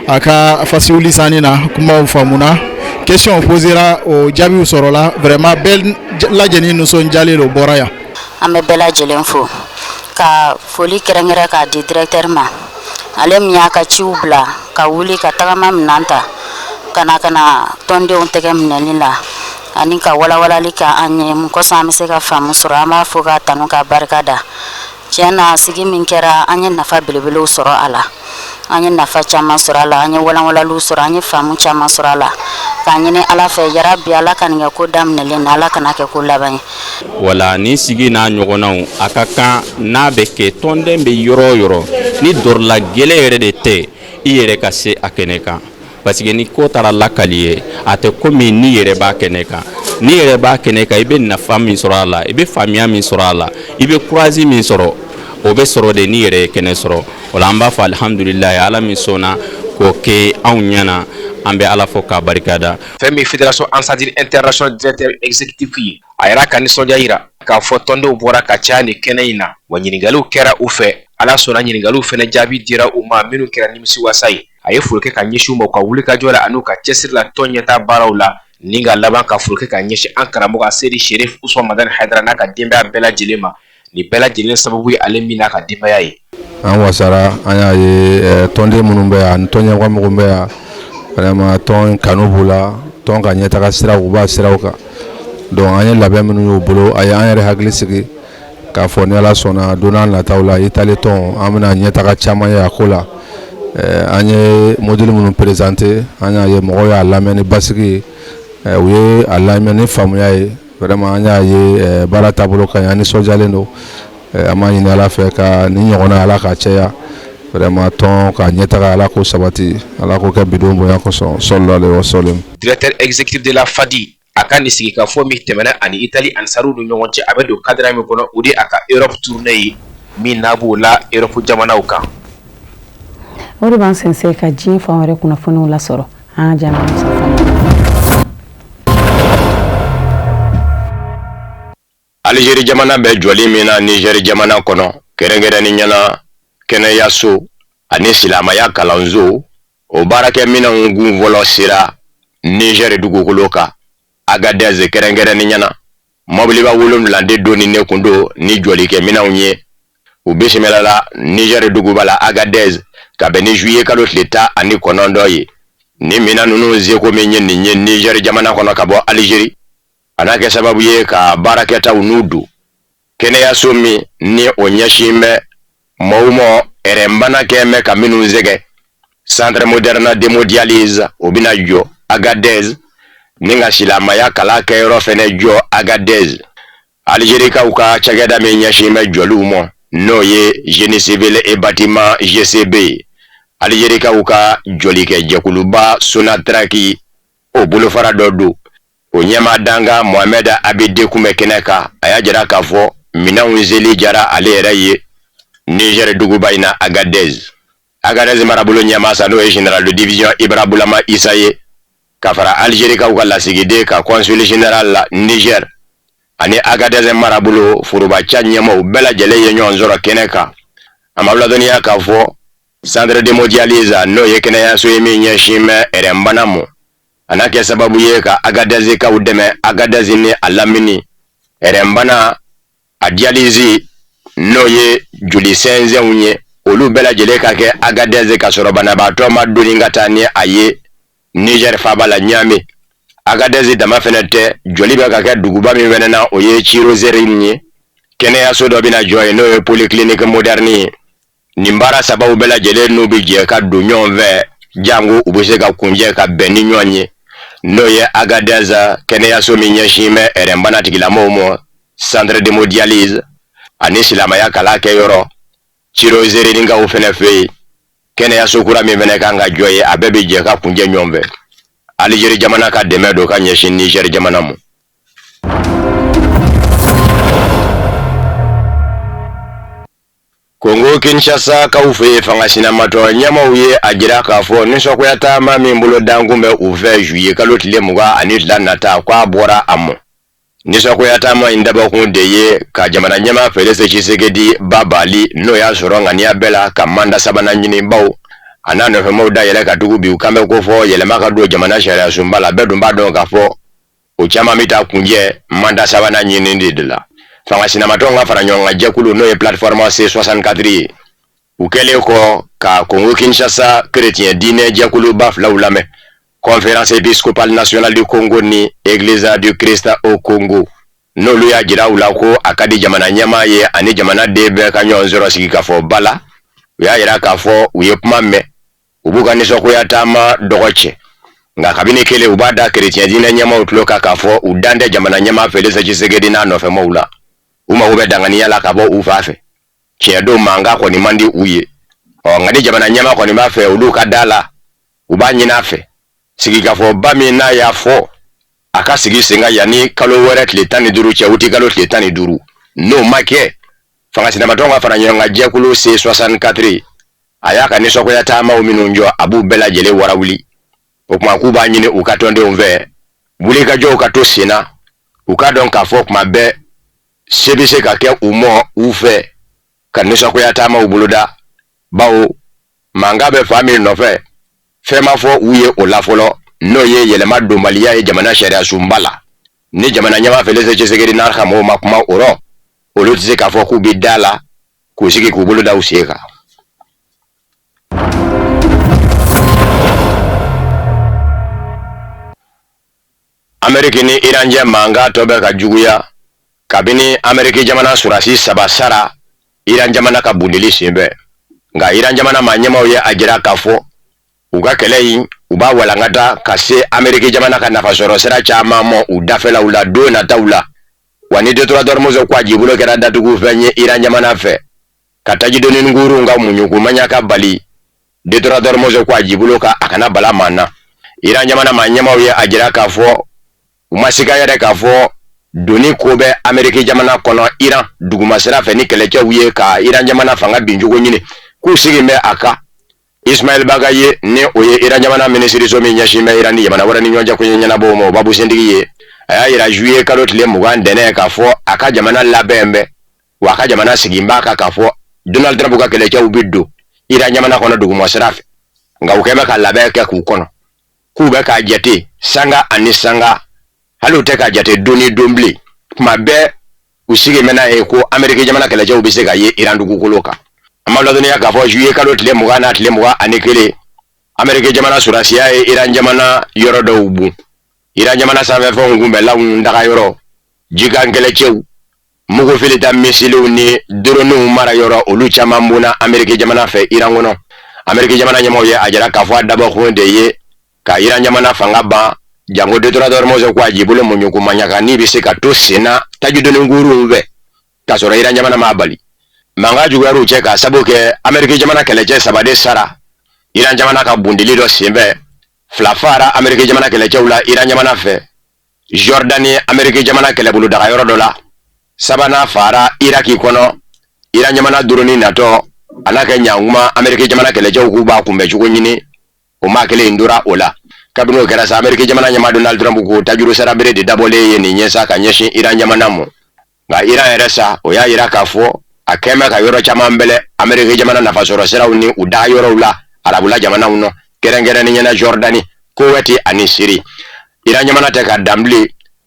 a ka fasiw lisani na. Kumaw faamuna, question posera, o jaabiw sɔrɔla. Vraiment, bɛɛ lajɛlen nisɔndiyalen don bɔra yan. An bɛ bɛɛ lajɛlen fo ka foli kɛrɛnkɛrɛn k'a di directeur ma, ale min y'a ka ciw bila ka wuli ka tagama minɛn ta ka na ka na tɔndenw tɛgɛ minɛli la ani ka walawalali kɛ an ye mun kosɔn an bɛ se ka faamu sɔrɔ. An b'a fo k'a tanu k'a barika da. Tiɲɛ na, sigi min kɛra, an ye nafa belebelew sɔrɔ a la, an ye nafa caman sɔrɔ a la, an ye walanwalaliw sɔrɔ, an ye faamu caman sɔrɔ a la. K'a ɲini Ala fɛ, yarabi, Ala ka nin kɛ ko daminɛlen na, Ala kana kɛ ko laban ye. Wala nin sigi n'a ɲɔgɔnnaw, a ka kan n'a bɛ kɛ, tɔnden bɛ yɔrɔ o yɔrɔ, ni dɔrɔla gɛlɛn yɛrɛ de tɛ, i yɛrɛ ka se a kɛnɛ kan, parce que ni ko taara lakali ye, a tɛ komi n'i yɛrɛ b'a kɛnɛ kan. N'i yɛrɛ b'a kɛnɛ kan, i bɛ nafa min sɔrɔ a la, i bɛ faamuya min sɔrɔ a la, i bɛ courage min sɔrɔ, o bɛ sɔrɔ de n'i yɛrɛ ye kɛnɛ sɔrɔ. O la, an b'a fɔ alihamudulilayi, Ala min sɔnna k'o kɛ anw ɲɛna, an bɛ Ala fo k'a barikada. Fɛn min fédération Ansar Dine international directeur exécutif ye, a yɛrɛ ka nisɔndiya yira k'a fɔ tɔndenw bɔra ka caya nin kɛnɛ in na, wa ɲininkaliw kɛra u fɛ. Ala sɔnna, ɲininkaliw fana jaabi dira u ma minnu kɛra nimisiwasa ye. A ye foli kɛ ka ɲɛsin u ma u ka wulikajɔ la an'u ka cɛsiri la tɔn ɲɛtaa baaraw la, ni ka laban ka foli kɛ ka ɲɛsin an karamɔgɔ Seyidi Sherif Usman Madani Hayidara n'a ka denbaya bɛɛ lajɛlen ma. Nin bɛɛ lajɛlen sababu ye ale min n'a ka denbaya ye. An wasara, an y'a ye tɔnden minnu bɛ yan ani tɔn ɲɛmɔgɔ minnu bɛ yan, vraiment tɔn kanu b'u la, tɔn ka ɲɛtaga siraw, u b'a siraw kan. Donc an ye labɛn minnu y'u bolo, a ye an yɛrɛ hakili sigi k'a fɔ ni Ala sɔnna, don n'a nataw la, Itali tɔn, an bɛna ɲɛtaga caman ye a ko la. An ye module minnu présenté, an y'a ye mɔgɔw y'a lamɛn ni basigi ye, u ye a lamɛn ni faamuya ye. Vraiment, an y'a ye baara taabolo ka ɲi, an nisɔndiyalen don. An b'a ɲini Ala fɛ ka ni ɲɔgɔnna, Ala ka caya. Vraiment, tɔn ka ɲɛtaga, Ala k'o sabati, Ala k'o kɛ bidon bonya kosɔn, sallallahu alaihi wasallam. Directeur exécutif de la FADI, a ka nin sigikafɔ min tɛmɛna ani Itali ansaruw ni ɲɔgɔn cɛ, a bɛ don cadre min kɔnɔ, o de a ka Europe tournée ye min n'a b'o la Europe jamanaw kan. O de b'an sɛnsɛn ka diɲɛ fan wɛrɛ kunnafoniw lasɔrɔ. An ka jaabi. Alizeri jamana bɛ jɔli min na Nizɛri jamana kɔnɔ, kɛrɛnkɛrɛnnenya na kɛnɛyaso ani silamɛya kalanso, o baarakɛminɛnw gun fɔlɔ sera Nizɛri dugukolo kan Agadez kɛrɛnkɛrɛnnenya na. Mɔbiliba 7 de donni ne kun don ni jɔlikɛminɛnw ye. U bisimilala Nizɛri duguba la Agadez ka bɛn ni juillet kalo tile 19 ye. Ni minɛn ninnu seko min ye nin ye Nizɛri jamana kɔnɔ ka bɔ Alizeri, a n'a kɛ sababu ye ka baarakɛtaw n'u don kɛnɛyaso min ni o ɲɛsin bɛ maaw ma ɛrɛnbana kɛ bɛ ka minnu sɛgɛn, centre moderne d'hémodialyse, o bɛna jɔ Agadez, ni ka silamɛya kalan kɛyɔrɔ fɛnɛ jɔ Agadez. Alizerikaw ka cakɛda min ɲɛsin bɛ jɔliw ma, n'o ye génie civil et bâtiment GCB ye, Alizerikaw ka jɔlikɛ jɛkuluba Sonatrach, o bolofara dɔ don. O ɲɛmaa dankan Mohamed Abidi kun bɛ kɛnɛ kan. A y'a jira k'a fɔ minɛnw seli diyara ale yɛrɛ ye Niger duguba in na Agadez. Agadez marabolo ɲɛmaa sa, n'o ye général de division Ibra Bulama Isa ye, ka fara Algerikaw ka lasigiden ka consul général la Niger ani Agadez marabolo forobaca ɲɛmaaw bɛɛ lajɛlen ye ɲɔgɔn sɔrɔ kɛnɛ kan. An b'aw ladɔnniya k'a fɔ centre d'hémodialyse, n'o ye kɛnɛyaso ye min ɲɛsin bɛ ɛrɛnbana ma, a na kɛ sababu ye ka Agadezkaw dɛmɛ Agadez ni a lamini ɛrɛnbana a dialyse, n'o ye joli sɛnsɛnw ye, olu bɛɛ lajɛlen ka kɛ Agadez ka sɔrɔ banabaatɔ ma doni ka taa ni a ye Niger faaba la Niamey. Agadez dama fɛnɛ tɛ, jɔli bɛ ka kɛ duguba min fɛnɛ na, o ye Tchirozérine ye. Kɛnɛyaso dɔ bɛna jɔ yen, n'o ye polyclinique moderne ye. Nin baara sabaw bɛɛ lajɛlen n'u bɛ jɛ ka don ɲɔgɔn fɛ, jango u bɛ se ka kunjɛ ka bɛn ni ɲɔgɔn ye, n'o ye Agadez kɛnɛyaso min ɲɛsin bɛ ɛrɛnbana tigilamɔgɔw ma, centre d'hémodialyse, ani silamɛya kalan kɛyɔrɔ Tchirozérininkaw fɛnɛ fɛ yen. Kɛnɛyaso kura min fɛnɛ kan ka jɔ yen, a bɛɛ bɛ jɛ ka kunjɛ ɲɔgɔn fɛ. Algérie jamana ka dɛmɛ don ka ɲɛsin Niger jamana ma. Kongo Kinshasa kaw fɛ yen, fanga sinamatɔn ɲɛmaaw ye a jira k'a fɔ nisɔngoya taama min bolo dankun bɛ u fɛ juillet kalo tile 22 nata, k'a bɔra a mɔ. Nisɔngoya taama in dabɔkun de ye ka jamana ɲɛmaa Félix Tshisekedi babali, n'o y'a sɔrɔ ŋaniya bɛɛ la ka manda sabanan ɲini, baw a n'a nɔfɛmaaw da yɛlɛ ka tugu bi u kan bɛ ko fɔ yɛlɛma ka don jamana sariya sunba la. Bɛɛ dun b'a dɔn k'a fɔ o caman bɛ taa kunjɛ manda sabanan ɲinini de la. Fanga sinamatɔnw ka fara ɲɔgɔn kan jɛkulu, n'o ye plateforme C64 ye, u kɛlen kɔ ka Kongo Kinshasa kerecɛn diinɛ jɛkuluba filaw lamɛn, Conférence épiscopale nationale du Congo ni Église du Christ au Congo, n'olu y'a jira u la ko a ka di jamana ɲɛmaa ye ani jamana den bɛɛ ka ɲɔgɔn sɔrɔ sigikafɔba la. U y'a jira k'a fɔ u ye kuma mɛn, u b'u ka nisɔngoya taama dɔgɔ cɛ, nka kabini kelen u b'a da kerecɛn diinɛ ɲɛmaaw tulo kan k'a fɔ u dan tɛ jamana ɲɛmaa Félix Tshisekedi n'a nɔfɛmaaw la. U mago bɛ danganiya la ka bɔ u fan fɛ. Tiɲɛ don, mankan kɔni man di u ye. Ɔ nka ni jamana ɲɛmaa kɔni b'a fɛ olu ka da la, u b'a ɲini a fɛ sigikafɔba min n'a y'a fɔ a ka sigi sen kan yanni kalo wɛrɛ tile 15 cɛ, uti kalo tile 15. N'o ma kɛ, fanga sinamatɔnw ka fara ɲɔgɔn kan jɛkulu C64 a y'a ka nisɔngoya taamaw minnu jɔ, a b'u bɛɛ lajɛlen warawuli. O tuma k'u b'a ɲini u ka tɔndenw fɛ, wulikajɔw ka to sen na, u k'a dɔn k'a fɔ tuma bɛɛ se bɛ se ka kɛ u mɔ u fɛ ka nisɔngoya taamaw boloda, bawo mankan bɛ fan min nɔfɛ, fɛn ma fɔ u ye o la fɔlɔ, n'o ye yɛlɛma donbaliya ye jamana sariyasunba la. Ni jamana ɲɛmaa Félix Tshisekedi n'a ka mɔgɔw ma kuma o rɔ, olu tɛ se k'a fɔ k'u bɛ da la k'u sigi k'u bolo da u sen kan. Ameriki ni Iran cɛ mankan tɔ bɛ ka juguya kabini Ameriki jamana sɔrɔdasi saba sara Iran jamana ka bundeli senfɛ. Nka Iran jamana maa ɲɛmaaw ye a jira k'a fɔ u ka kɛlɛ in, u b'a walankata ka se Ameriki jamana ka nafasɔrɔ sira caman ma u dafɛlaw la don nataw la. Wa ni détroit d'Ormuz ko a jibolo kɛra datugufɛn ye Iran jamana fɛ, ka tajidoni kurunw ka muɲukumanya ka bali détroit d'Ormuz ko a jibolo ka a kana bala maa na. Iran jamana maa ɲɛmaaw ye a jira k'a fɔ u ma siga yɛrɛ k'a fɔ doni ko bɛ Ameriki jamana kɔnɔ Iran dugumasira fɛ ni kɛlɛcɛw ye ka Iran jamana fanga bincogo ɲini, k'u sigi bɛ a kan. Ismail Bagaye, ni o ye Iran jamana minisiriso min ɲɛsin bɛ Iran ni jamana wɛrɛ ni ɲɔgɔn cɛ koɲɛ ɲɛnabɔw ma, o babusentigi ye, a y'a yira juillet kalo tile 20 ntɛnɛn k'a fɔ a ka jamana labɛn bɛ, wa a ka jamana sigin b'a kan k'a fɔ Donald Trump ka kɛlɛcɛw bɛ don Iran jamana kɔnɔ dugumasira fɛ. Nka u kɛlen bɛ ka labɛn kɛ k'u kɔnɔ, k'u bɛ k'a jate sanga ani sanga, hali u tɛ k'a jate don ni don bilen. Tuma bɛɛ u sigi bɛ n'a ye ko Ameriki jamana kɛlɛcɛw bɛ se ka ye Iran dugukolo kan. An b'a ladɔnniya k'a fɔ juillet kalo tile 20 n'a tile 21, Ameriki jamana sɔrɔdasiya ye Iran jamana yɔrɔ dɔw bon, Iran jamana sanfɛfɛnw kunbɛlanw dagayɔrɔ, jikan kɛlɛcɛw, mugu filita misiliw ni doroniw mara yɔrɔ, olu caman bonna Ameriki jamana fɛ Iran kɔnɔ. Ameriki jamana ɲɛmaaw ye a jira k'a fɔ a dabɔkun de ye ka Iran jamana fanga ban, janko détroit d'Ormuz ko a jibolo muɲukumanya ni bɛ se ka to senna tajidoni kurunw fɛ k'a sɔrɔ Iran jamana m'a bali. Mankan juguyar'u cɛ k'a sabu kɛ Ameriki jamana kɛlɛcɛ saba de sara Iran jamana ka bundili dɔ senfɛ. Fila fara Ameriki jamana kɛlɛcɛw la Iran jamana fɛ. Jordanie Ameriki jamana kɛlɛbolo dagayɔrɔ dɔ la, sabanan faara Iraki kɔnɔ. Iran jamana drone natɔ a n'a kɛ ɲankuma Ameriki jamana kɛlɛcɛw k'u b'a kunbɛncogo ɲini, o maa kelen in tora o la. Kabini o kɛra sa, Ameriki jamana ɲɛmaa Donald Trump ko tajuru sara bere de dabɔlen ye nin ye sa ka ɲɛsin Iran jamana ma. Nka Iran yɛrɛ sa, o y'a yira k'a fɔ a kɛn bɛ ka yɔrɔ caman bɛlɛ Ameriki jamana nafasɔrɔ siraw ni u da yɔrɔw la arabula jamanaw nɔ, kɛrɛnkɛrɛnnenya la Jordanie, Kowɛti ani Siri. Iran jamana tɛ ka dan bilen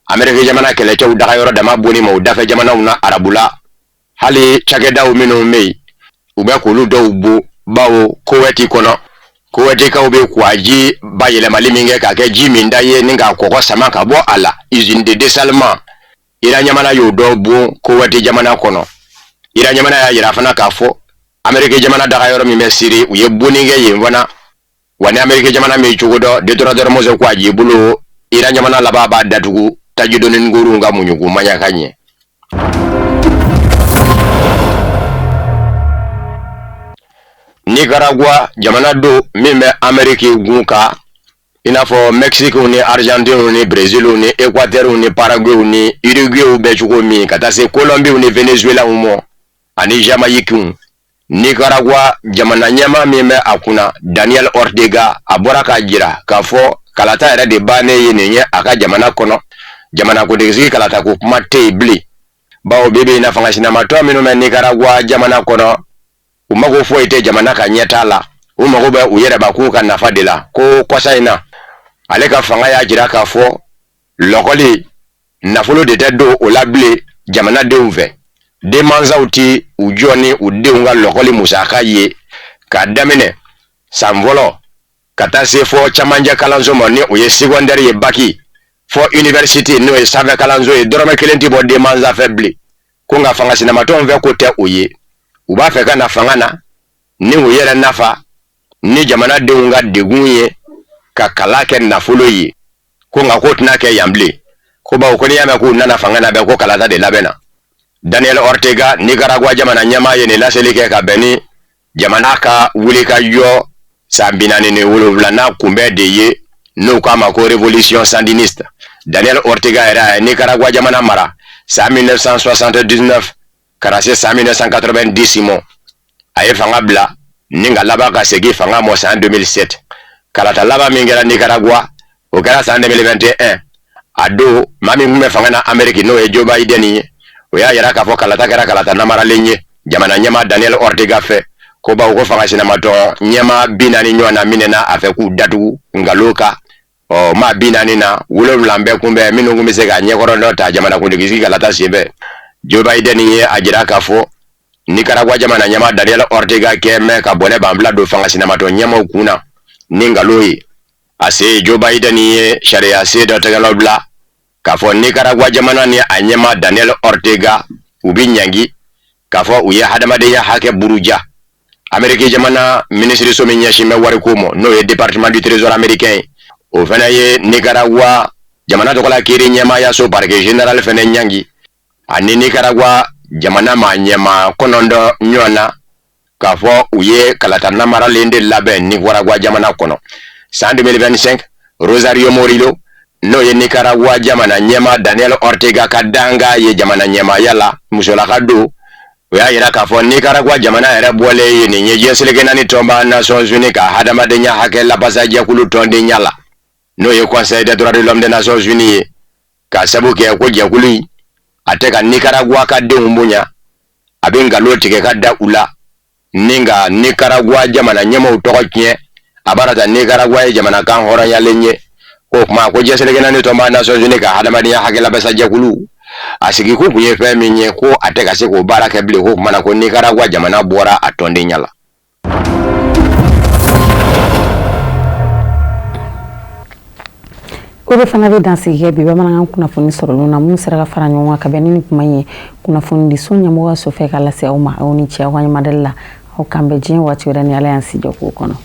Ameriki jamana kɛlɛcɛw dagayɔrɔ dama bonni ma u dafɛ jamanaw na arabula. Hali cakɛdaw minnu bɛ yen, u bɛ k'olu dɔw bon, bawo Kowɛti kɔnɔ, Kowɛtikaw bɛ kuwaji bayɛlɛmali min kɛ k'a kɛ ji minta ye ni k'a kɔgɔ sama ka bɔ a la, usine de dessalement, Iran jamana y'o dɔ bon Kowɛti jamana kɔnɔ. Iran jamana y'a yira fana k'a fɔ Ameriki jamana dagayɔrɔ min bɛ Siri, u ye bonni kɛ yen fana. Wa ni Ameriki jamana m'i cogo dɔn détroit d'Ormuz kuwaji bolo, Iran jamana laban b'a datugu taji doni kurun ka muɲuku maɲaka ɲɛ. Nicaragua jamana don min bɛ Ameriki gun kan, i n'a fɔ Mexique ni Argentine ni Brésil ni Équateur ni Paraguay ni Uruguay bɛ cogo min, ka taa se Colombie ni Venezuela ma ani Jamaïque. Nicaragua jamana ɲɛmaa min bɛ a kunna, Daniel Ortega, a bɔra k'a jira k'a fɔ kalata yɛrɛ de bannen ye nin ye a ka jamana kɔnɔ. Jamanakuntigisigi kalata ko kuma tɛ yen bilen, bawo bi bi in na fanga sinamatɔn minnu bɛ Nicaragua jamana kɔnɔ, u mago foyi tɛ jamana ka ɲɛtaa la, u mago bɛ u yɛrɛbakun ka nafa de la. Ko kɔsa in na, ale ka fanga y'a jira k'a fɔ lɔkɔli nafolo de tɛ don o la bilen jamanadenw fɛ. Denmansaw ti u jɔ ni u denw ka lɔkɔli musaka ye k'a daminɛ san fɔlɔ ka taa se fɔ camancɛ kalanso ma, ni o ye secondaire ye, baki, fɔ université, n'o ye sanfɛ kalanso ye, dɔrɔmɛ kelen tɛ bɔ denmansa fɛ bilen. Ko nka fanga sinamatɔnw fɛ ko tɛ o ye, u b'a fɛ ka na fanga na ni u yɛrɛ nafa ni jamanadenw ka degun ye, ka kala kɛ nafolo ye. Ko nka k'o tɛna kɛ yan bilen, ko bawo ko n'i y'a mɛn k'u nana fanga na bɛɛ, ko kalata de labɛnna. Daniel Ortega, Nicaragua jamana ɲɛmaa, ye nin laseli kɛ ka bɛn ni jamana ka wulikajɔ san 47nan kunbɛn de ye, n'u k'a ma ko révolution sandiniste. Daniel Ortega yɛrɛ ye Nicaragua jamana mara san 1979 ka na se san 1990 ma. A ye fanga bila ni ka laban ka segin fanga ma san 2007. Kalata laban min kɛra Nicaragua, o kɛra san 2021. A don, maa min tun bɛ fanga na Ameriki, n'o ye Joe Biden ye, o y'a yira k'a fɔ kalata kɛra kalata namaralen ye jamana ɲɛmaa Daniel Ortega fɛ, ko bawo ko fanga sinamatɔn ɲɛmaa 40 ɲɔgɔn na minɛna a fɛ k'u datugu nkalon kan. Ɔ, maa 40 na, 7 bɛɛ kunbɛn minnu tun bɛ se ka ɲɛkɔrɔ dɔ ta jamanakuntigi kalata senfɛ. Joe Biden ye a jira k'a fɔ Nicaragua jamana ɲɛmaa Daniel Ortega kɛ mɛn ka bɔnɛ banfila don fanga sinamatɔn ɲɛmaaw kun na ni nkalon ye. A se Joe Biden ye sariya sen dɔ tɛgɛnɔ bila k'a fɔ Nicaragua jamana ni a ɲɛmaa Daniel Ortega, u bɛ ɲangi k'a fɔ u ye hadamadenya hakɛ buruja. Ameriki jamana minisiriso min ɲɛsin bɛ wariko ma, n'o ye département du trésor américain ye, o fana ye Nicaragua jamana tɔgɔla kiiri ɲɛmaayaso parquet général fana ɲangi ani Nicaragua jamana maa ɲɛmaa 9 ɲɔgɔn na, k'a fɔ u ye kalata namaralen de labɛn Nicaragua jamana kɔnɔ san 2025. Rosario Murillo, n'o ye Nicaragua jamana ɲɛmaa Daniel Ortega ka danga ye jamana ɲɛmaaya la, musolaka don, o y'a yira k'a fɔ Nicaragua jamana yɛrɛ bɔlen ye nin ye diɲɛ seleke naani tɔnba Nations Unies ka hadamadenya hakɛ labasajɛkulu tɔndenya la, n'o ye Conseil des droits de l'homme des Nations Unies ye, k'a sabu kɛ ko jɛkulu in a tɛ ka Nicaragua ka denw bonya, a bɛ nkalon tigɛ ka da u la ni ka Nicaragua jamana ɲɛmaaw tɔgɔ tiɲɛ. A b'a ta Nicaragua ye jamana kan hɔrɔnyalen ye. K'o kuma ko diɲɛ seleke naani tɔnba Nations Unies ka hadamadenya hakɛ labasajɛkulu a sigikun kun ye fɛn min ye, ko a tɛ ka se k'o baara kɛ bilen. K'o kuma na ko Nicaragua jamana bɔra a tɔndenya la. O de fana bɛ dansigi kɛ bi bamanankan kunnafoni sɔrɔlenw na, minnu sera ka fara ɲɔgɔn kan ka bɛn ni nin kuma in ye kunnafonidiso ɲɛmɔgɔ so fɛ ka lase aw ma. Aw ni ce aw ka ɲɛmadali la. Aw k'an bɛn diɲɛ waati wɛrɛ ni Ala y'an si jɔ k'o kɔnɔ.